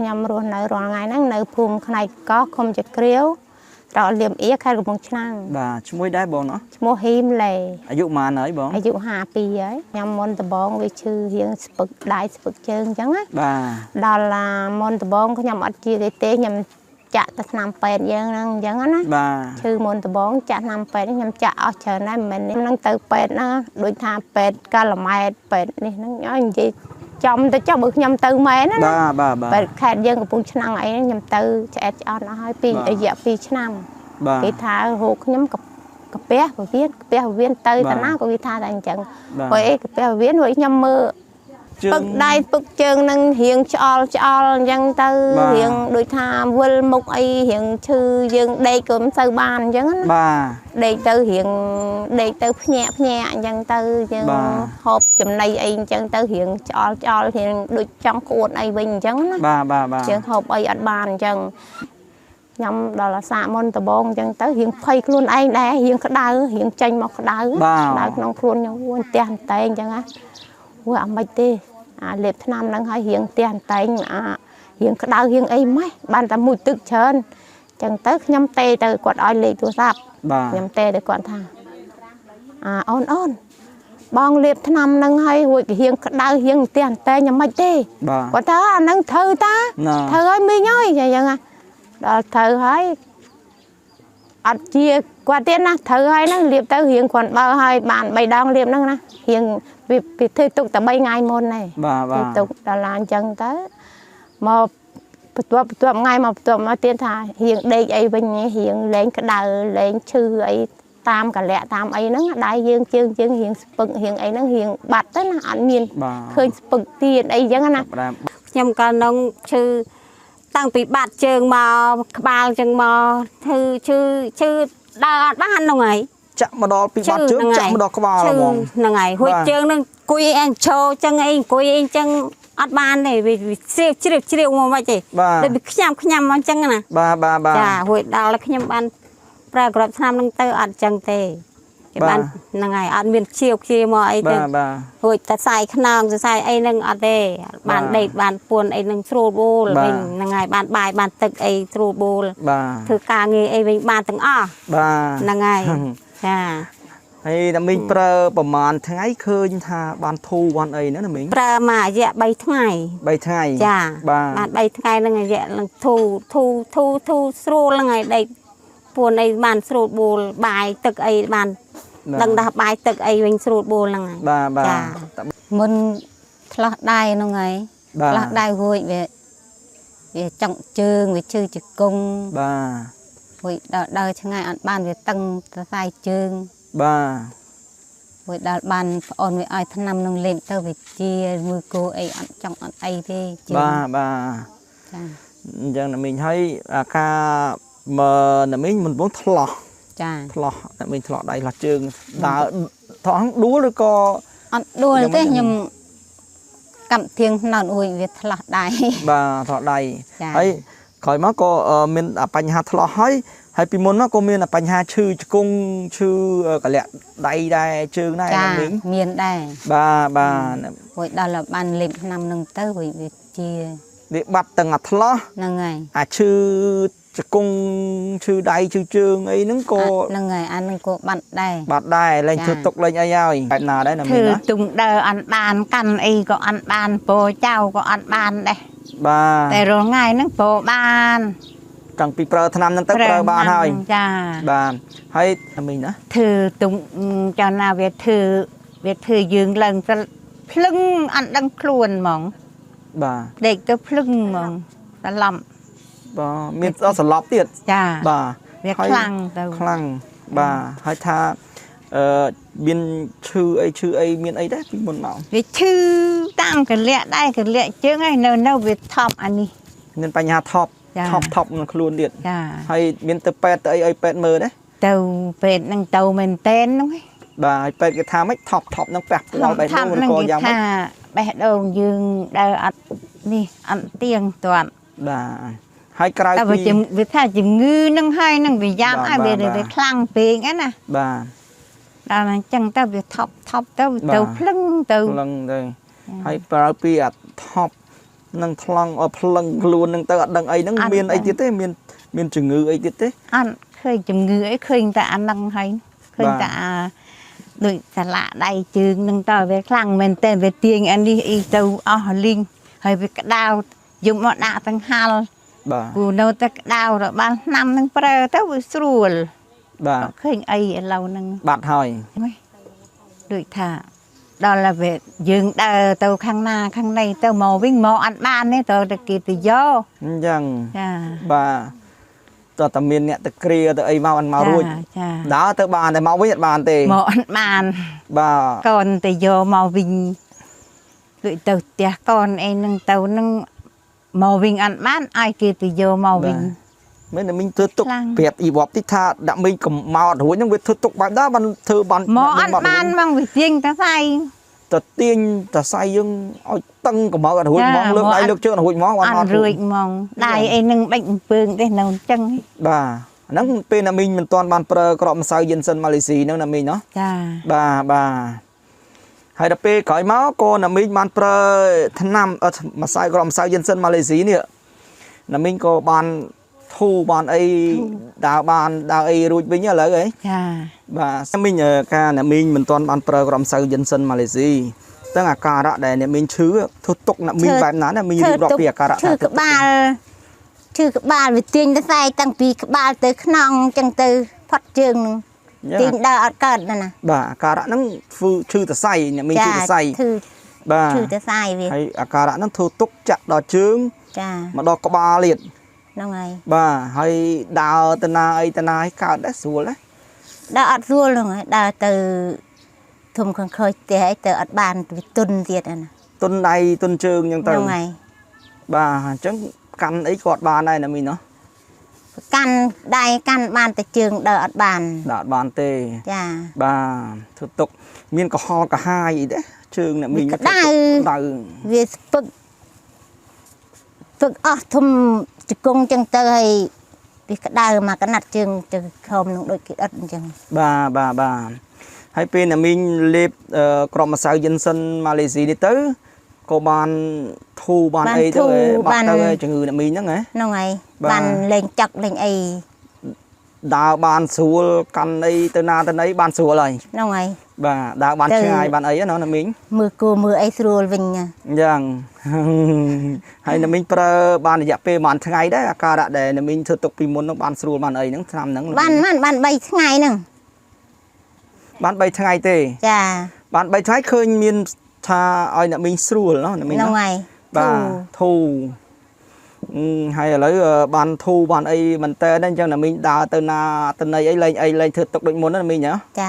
ខ្ញុំរស់នៅរាល់ថ្ងៃហ្នឹងនៅភូមិផ្នែកកោះឃុំចក្រាវស្រុកលៀមអៀខេត្តកំពង់ឆ្នាំង បាទឈ្មោះដែរបងណោះ ឈ្មោះហ៊ីមឡេ អាយុប៉ុន្មានហើយបង អាយុ52ហើយខ្ញុំមុនដបងវាឈឺរៀងស្ពឹកដៃស្ពឹកជើងអញ្ចឹងណា បាទ ដល់ឡាមុនដបងខ្ញុំអត់ជាគេទេខ្ញុំចាក់ទៅថ្នាំពេទ្យយើងហ្នឹងអញ្ចឹងណា បាទ ឈឺមុនដបងចាក់ថ្នាំពេទ្យខ្ញុំចាក់អស់ច្រើនដែរមិនមែនហ្នឹងទៅពេទ្យណាដូចថាពេទ្យកាឡម៉ែតពេទ្យនេះហ្នឹងឲ្យនិយាយចំទៅចុះបើខ្ញុំទៅមែនណា បាទបាទបាទ ពេទ្យខេត្តយើងកំពង់ឆ្នាំងអីហ្នឹងខ្ញុំទៅឆ្អែតឆ្អន់អស់ហើយពី បាទ រយៈ2ឆ្នាំ បាទ គេថារោគខ្ញុំកាកាពះពវៀនកាពះពវៀនទៅ បាទ តាណាក៏គេថាតែអញ្ចឹង បាទ ព្រោះអីកាពះពវៀនរួចខ្ញុំមើល ជើង ពឹកដៃពឹកជើងនឹងរៀងឆ្អល់ឆ្អល់អញ្ចឹងទៅ បាទ រៀងដូចថាវិលមុខអីរៀងឈឺយើងដេកក៏មិនសូវបានអញ្ចឹងណា បាទ ដេកទៅរៀងដេកទៅភ្ញាក់ភ្ញាក់អញ្ចឹងទៅយើង បាទ ហូបចំណីអីអញ្ចឹងទៅរៀងឆ្អល់ឆ្អល់រៀងដូចចង់ក្អួតអីវិញអញ្ចឹងណា បាទបាទបាទ យើងហូបអីអត់បានអញ្ចឹងខ្ញុំដល់អាសាមុនដបងអញ្ចឹងទៅរៀងភ័យខ្លួនឯងដែររៀងក្តៅរៀងចេញមកក្តៅ បាទ ក្តៅក្នុងខ្លួនខ្ញុំអូយផ្ទះអន្តែងអញ្ចឹងណាអូយអាមិនទេអាលេបថ្នាំហ្នឹងហើយរៀងផ្ទះអន្តែងអារៀងក្តៅរៀងអីម៉េះបានតែមួយទឹកច្រើនអញ្ចឹងទៅខ្ញុំទេទៅគាត់ឲ្យលេខទូរស័ព្ទ បាទ ខ្ញុំទេទៅគាត់ថាអាអូនអូនបងលេបថ្នាំហ្នឹងហើយរួចរៀងក្តៅរៀងផ្ទះអន្តែងយ៉ាងម៉េចទេ បាទ គាត់ថាអាហ្នឹងត្រូវតា ណា ត្រូវហើយមីងអើយអញ្ចឹងណាដល់ត្រូវហើយអត់ជាគាត់ទៀតណាត្រូវហើយហ្នឹងលាបទៅរៀងគ្រាន់បើហើយបាន3ដងលាបហ្នឹងណារៀងវាវាធ្វើទុកតែ3ថ្ងៃមុនទេ បាទបាទ ធ្វើទុកដល់ឡាអញ្ចឹងទៅមកបន្ទាប់បន្ទាប់ថ្ងៃមកបន្ទាប់មកទៀតថារៀងដេកអីវិញរៀងលែងក្តៅលែងឈឺអីតាមកលៈតាមអីហ្នឹងដៃយើងជើងយើងរៀងស្ពឹករៀងអីហ្នឹងរៀងបាត់ទៅណាអត់មាន បាទ ឃើញស្ពឹកទៀតអីអញ្ចឹងណា បាទ ខ្ញុំកាលនោះឈឺតាំងពីបាត់ជើងមកក្បាលជើងមកធ្វើឈឺឈឺដើរអត់បានហ្នឹងហើយ ចាក់មកដល់ពីបាត់ជើងចាក់មកដល់ក្បាល ឈឺ ហ្មង ហ្នឹងហើយហួច បាទ ជើងហ្នឹងអង្គុយអីឈរចឹងអីអង្គុយអីចឹងអត់បានទេវាវាជ្រាវជ្រាវជ្រាវមកមិនទេ បាទ ដូចវាខ្ញាំខ្ញាំមកចឹងណា បាទបាទបាទ ចាហួចដល់ខ្ញុំបានប្រើក្របថ្នាំហ្នឹងទៅអត់ចឹងទេគេ បាទ បានហ្នឹងហើយអត់មានជ្រាវជ្រាវមកអីទេ បាទបាទ រួចតែសាយខ្នងសរសៃអីហ្នឹងអត់ទេ បាទ បានដេកបានពួនអីហ្នឹងស្រួលបួល បាទ វិញហ្នឹងហើយបានបាយបានទឹកអីស្រួលបួល បាទ ធ្វើការងារអីវិញបានទាំងអស់ បាទ ហ្នឹងហើយចា ហើយណាមីងប្រើប្រហែលថ្ងៃឃើញថាបានធូរបានអីហ្នឹងណាមីង ប្រើមករយៈ3ថ្ងៃ 3ថ្ងៃ ចា បាទ បាន3ថ្ងៃហ្នឹងរយៈហ្នឹងធូរធូរធូរធូរស្រួលហ្នឹងហើយដេកពួនអីបានស្រួលបួលបាយទឹកអីបាន បាទ ដឹងដោះបាយទឹកអីវិញស្រួលបួលហ្នឹងហើយ បាទបាទ ចា មុនឆ្លោះដៃហ្នឹងហើយ បាទ ឆ្លោះដៃរួចវាវាចង់ជើងវាឈឺជង្គង់ បាទ រួចដល់ដើរឆ្ងាយអត់បានវាតឹងសរសៃជើង បាទ រួចដល់បានប្អូនវាឲ្យថ្នាំនឹងលេបទៅវាជាមួយគោអីអត់ចង់អត់អីទេជើង បាទបាទ ចា អញ្ចឹងណាមីងហើយអាការមើណាមីងមិនបងថ្លោះ ចា ថ្លោះណាមីងថ្លោះដៃថ្លោះជើងដើរថ្លោះហ្នឹងដួលឬក៏ អត់ដួល យ៉ាងម៉េច ទេខ្ញុំកម្មធៀងថ្នោតរួចវាឆ្លោះដៃ បាទថ្លោះដៃ ចា ហើយក្រោយមកក៏មានអាបញ្ហាថ្លោះហើយហើយពីមុនមកក៏មានអាបញ្ហាឈឺជង្គង់ឈឺកលាក់ដៃដែរជើងដែរ ចា ណាមីង មានដែរ បាទបាទ រួចដល់បានលេបថ្នាំនឹងទៅរួចវាជា វាបាត់ទាំងអាថ្លោះ ហ្នឹងហើយ អាឈឺជង្គង់ឈឺដៃឈឺជើងអីហ្នឹងក៏ ហ្នឹងហើយអាហ្នឹងក៏បាត់ដែរ បាត់ដែរលែង ចា ធ្វើទុកលែងអីហើយបែបណាដែរណាមី ធ្វើ ងណា ទុំដើរអត់បានកាន់អីក៏អត់បានពោចៅក៏អត់បានដែរ បាទ តែរាល់ថ្ងៃហ្នឹងពោបាន តាំងពីប្រើថ្នាំហ្នឹងទៅប្រើបានហើយ ចា បាទហើយណាមីងណា ធ្វើទុំចៅណាវាធ្វើវាធ្វើយើងឡើងទៅភ្លឹងអត់ដឹងខ្លួនហ្មង បាទ ដេកទៅភ្លឹងហ្មងសន្លប់ បាទមានដល់សន្លប់ទៀត ចា បាទ វា ហើយ ខ្លាំងទៅ ខ្លាំងបាទហើយថាអឺមានឈឺអីឈឺអីមានអីដែរពីមុនមក វាឈឺតាមកលៈដែរកលៈជើងហើយនៅនៅវាថប់អានេះ មានបញ្ហាថប់ ចា ថប់ថប់ក្នុងខ្លួនទៀត ចា ហើយមានទៅពេទ្យទៅអីឲ្យពេទ្យមើលដែរ ទៅពេទ្យហ្នឹងទៅមែនតែនហ្នឹងឯង បាទហើយពេទ្យគេថាម៉េចថប់ថប់ហ្នឹងប៉ះពាល់បែប ថា នោះឬ នឹងគេ ក៏យ៉ាងម៉េច ថាបេះដូងយើងដើរអត់នេះអត់ទៀងទាត់ បាទហើយក្រៅ តែវា ពី ជំវាថាជំងឺនឹងហើយនឹងវាយ៉ាប់ បាទ ហើយវា បាទ វាខ្លាំងពេកហ្នឹងណា បាទ ដល់អញ្ចឹងទៅវាថប់ថប់ទៅវា បាទ ទៅភ្លឹងទៅ លឹងទៅហើយក្រៅពីអាថប់ នឹងថ្លង់អផ្លឹងខ្លួននឹងទៅអត់ដឹងអីហ្នឹង អត់ មានអី ដឹង ទៀតទេមានមានជំងឺអីទៀតទេ អត់ឃើញជំងឺអីឃើញតែអាហ្នឹងហើយឃើញ បាទ តែអាដូចសាឡាក់ដៃជើងហ្នឹងតើវាខ្លាំងមែនតើវាទាញអានេះអីទៅអស់លីងហើយវាក្តៅយំមកដាក់ទាំងហាល់ បាទ ព្រោះនៅតែក្តៅដល់បានឆ្នាំហ្នឹងប្រើទៅវាស្រួល បាទ អត់ឃើញអីឥឡូវហ្នឹង បាត់ហើយ ដូចថាដល់ហើយវាយើងដើរទៅខាងណាខាងណីទៅមកវិញមកអត់បានទេត្រូវតែគេទៅយក អញ្ចឹង ចា បាទតើតាមានអ្នកទៅគ្រាទៅអីមកអត់មករួច ចា ដើរទៅបានតែមកវិញអត់បានទេ មកអត់បាន បាទ កូនទៅយកមកវិញដូចទៅផ្ទះកូនអីហ្នឹងទៅហ្នឹងមកវិញអត់បានឲ្យគេទៅយកមកវិញ មែនតែមីងធ្វើទុក ខ្លាំង ប្រាប់អ៊ីវ៉បតិចថាដាក់មីងកុំមកអត់រួចហ្នឹងវាធ្វើទុកបែបណាបានធ្វើបាន មកអ ដាក់ ត់បានហ្មងវាទាញតែស្អី ទៅទាញតសៃយើងឲ្យតឹងកុំមកអត់រួច ចា ហ្មងលើកដៃ មកអត់ លើកជើងអត់រួចហ្មង អត់រួចហ្មងដៃអីហ្នឹងបាច់អំពើងទេនៅអញ្ចឹង បាទអាហ្នឹងពេលណាមីងមិនទាន់បានប្រើក្របម្សៅយិនសិនម៉ាឡេស៊ីហ្នឹងណាមីងណោះ ចា បាទបាទហើយដល់ពេលក្រោយមកក៏ណាមីងបានប្រើថ្នាំអឺម្សៅក្របម្សៅយិនសិនម៉ាឡេស៊ីនេះណាមីងក៏បានធូរបានអីដើរបានដើរអីរួចវិញឥឡូវអី ចា បាទណាមីងកាលណាមីងមិនទាន់បានប្រើក្របម្សៅយិនសិនម៉ាឡេស៊ីទាំងអាការៈដែលអ្នកមីងឈឺធ្វើទុកអ្នកមីងបែបណាអ្នកមីងរៀបរាប់ពីអាការៈ ឈឺក្បាលឈឺក្បាលវាទាញទៅស្អែកតាំងពីក្បាលទៅខ្នងអញ្ចឹងទៅផុតជើងហ្នឹងទាញដើរអត់កើតណាណា បាទអាការៈហ្នឹងធ្វើឈឺតសៃអ្នកមីងឈឺតសៃ ឈឺ បាទ ឈឺទៅស្អែកវា ហើយអាការៈហ្នឹងធ្វើទុកចាក់ដល់ជើង ចា មកដល់ក្បាលទៀត ហ្នឹងហើយ បាទហើយដើរទៅណាអីទៅណាឲ្យកើតដែរស្រួលដែរ ដើរអត់ស្រួលហ្នឹងហើយដើរទៅធំខាងក្រោយផ្ទះអីទៅអត់បានវាទុនទៀតអាណា ទុនដៃទុនជើងអញ្ចឹងទៅ ហ្នឹងហើយ បាទអញ្ចឹងកាន់អីក៏អត់បានដែរណាមីងណោះ កាន់ដៃកាន់បានតែជើងដើរអត់បាន ដើរអត់បានទេ ចា បាទធ្វើទុកមានក្រហល់ក្រហាយអីដែរជើងអ្នកមីង វាក្តៅ ក្តៅ វាស្ពឹកស្ពឹកអស់ធំជង្គង់ចឹងទៅហើយវាក្តៅមកកណាត់ជើងទៅខំនឹងដូចគេដុតអញ្ចឹង បាទបាទបាទហើយពេលអ្នកមីងលេបក្របម្សៅយិនសិនម៉ាឡេស៊ីនេះទៅក៏បានធូរបានអីទៅហ៎បាត់ទៅហ៎ជំងឺអ្នកមីងហ្នឹងហ៎ ហ្នឹងហើយ បាទ បានលេងចុកលេងអី ដើរបានស្រួលកាន់អីទៅណាទៅណីបានស្រួលហើយ ហ្នឹងហើយ បាទដើរបាន ទៅ ឆ្ងាយបានអីណាអ្នកមីង មើលគោមើលអីស្រួលវិញណា អញ្ចឹង ហើយអ្នកមីងប្រើបានរយៈពេលប្រហែលថ្ងៃដែរអាការៈដែលអ្នកមីងធ្វើទុកពីមុនហ្នឹងបានស្រួលបានអីហ្នឹងឆ្នាំហ្នឹង បានបានបាន3ថ្ងៃហ្នឹង បាន3ថ្ងៃទេ ចា បាន3ថ្ងៃឃើញមានថាឲ្យអ្នកមីងស្រួលណោះអ្នកមីងណា ហ្នឹងហើយ បាទធូរហើយឥឡូវបានធូរបានអីមែនតើអញ្ចឹងអ្នកមីងដើរទៅណាទៅណីអីលែងអីលែងធ្វើទុកដូចមុនណាអ្នកមីងណា ចា